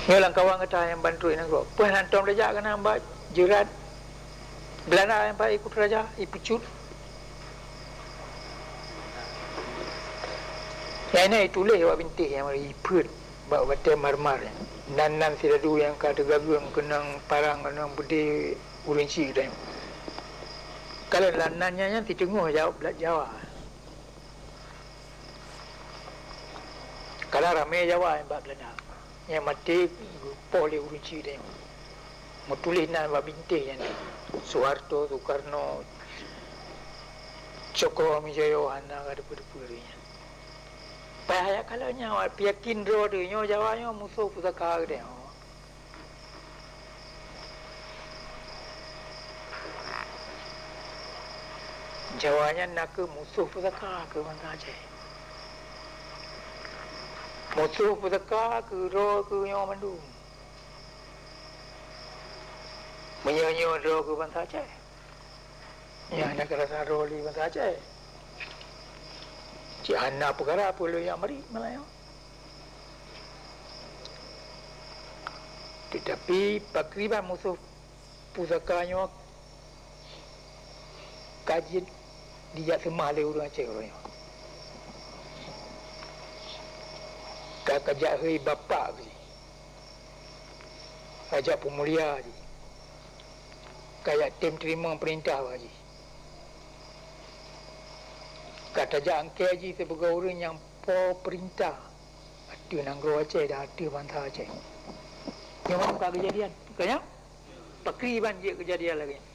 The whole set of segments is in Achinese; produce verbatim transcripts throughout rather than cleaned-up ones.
Nyoe lam kawan gata nyang ban trok nanggroe. Peue hana tom tajak keunan bak jeurat Belanda nyang paih ikut raja, ipeucut. Nyang na ituléh bak bintéh nyang ipeuet bak batée marmar nyan. Nan-nan sidadu nyang ka teugageung keunong parang, keunong beudé ureuëng chik tanyoe. Kalon lam nan nyan, nyan siteungoh jaweueb Jawa. Kadang ramé Jawa nyang bak Belanda. Nyang maté geupoh lé ureuëng chik tanyoe. Meutuléh nan bak bintéh nyan. Soeharto, Sukarno, Cokroamijoyo hana ka teupeu-teupeu lé nyan. Payah jak kalon nyan, awak peuyakin droe teuh nyoe Jawa nyoe musoh pusaka geutanyoe. Jawa nyan nakeuh musoh pusaka keu bansa Aceh. Musoh pusaka keu droe keu nyoe mandum. Meunyoe nyoe droe keu bansa Aceh, nyan hana keurasa droe lé bansa Aceh. Cit hana peukara peue lôn jak marit malam nyoe. Teutapi pakriban musoh pusaka nyoe ka jeuet dijak seumah lé ureuëng Aceh uroe nyoe. Ka, ka jak hôi bapak jih, ka jak peumulia jih, ka jak tem teurimong peurintah bak jih. Ka tajak angkée jih sibagoe ureuëng nyang po peurintah ateueh nanggroe Aceh dan ateueh bansa Aceh. Nyoe ka keujadian, ka nyan? Pakriban jeuet keujadian lagée nyan.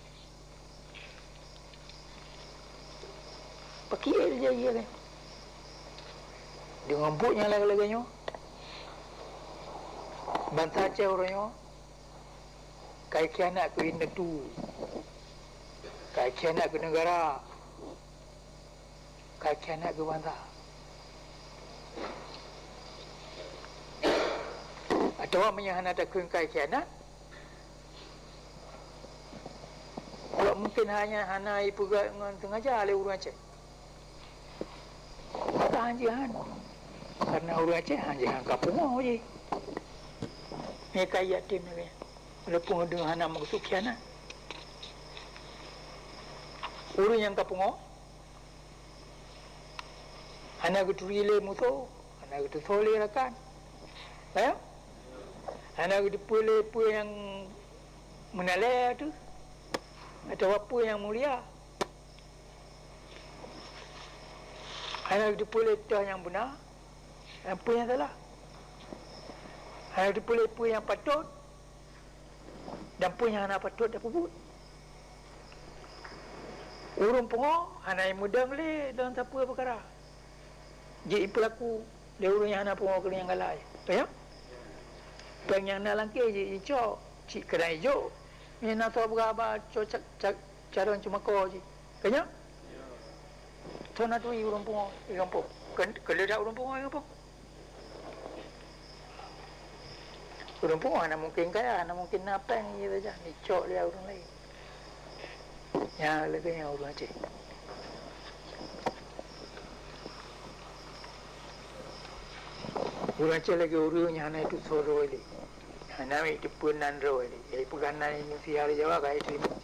Pakriban jeuet keujadian lagée nyan. Deungon buet nyang lagée-lagée nyoe, bansa Aceh uroe nyoe ka ikhianat keu indatu, ka ikhianat keu neugara, ka ikhianat keu bansa. Atawa meunyoe hana takheun ka ikhianat, awak mungken hana, hana ipeugah ngon sengaja lé ureuëng Aceh. Maka han jihan. Karena ureuëng Aceh han jihan ka pungoe jih. Nyoe ka yatim lagée nyan. Walaupun ureuëng hana meukeusut khianat. Ureuëng nyang ka pungoe hana geuturi lé musoh, hana geuteusoe lé rakan. Ya? Hana geuteupeue lé peue nyang meunalée teuh, atawa peue nyang mulia. Hana geuteupeue lé toh nyang beuna, dan peue nyang salah. Hana geuteupeue lé peue nyang patot, dan peue nyang hana patot tapeubuet. Ureuëng pungoe hana jimeudong lé deungon sapeue peukara. Jeuet jipeulaku lé ureuëng nyang hana pungoe keu nyang galak. Ka nyan? Péng nyang na lam kèh jeuet jicok, cit keunan jijok. Nyang na soe beuhaba cok ca-, ca-, carông ceumakô jih. Ka nyan? Soe na turi ureuëng pungoe di gampông? Keu-, keuneuk that ureuëng pungoe di gampông? Ureuëng pungoe hana mungken kaya, hana mungken na péng jih sajan, jicok lé ureuëng laén. Nyan lagée nyan ureuëng Aceh. Ureuëng Aceh lagée ureuëng nyang hana jiteusoe droe lé. Hana jiteupeue nan droe lé. Nyang jipeugah nan Indonesia lé Jawa ka jiteurimong.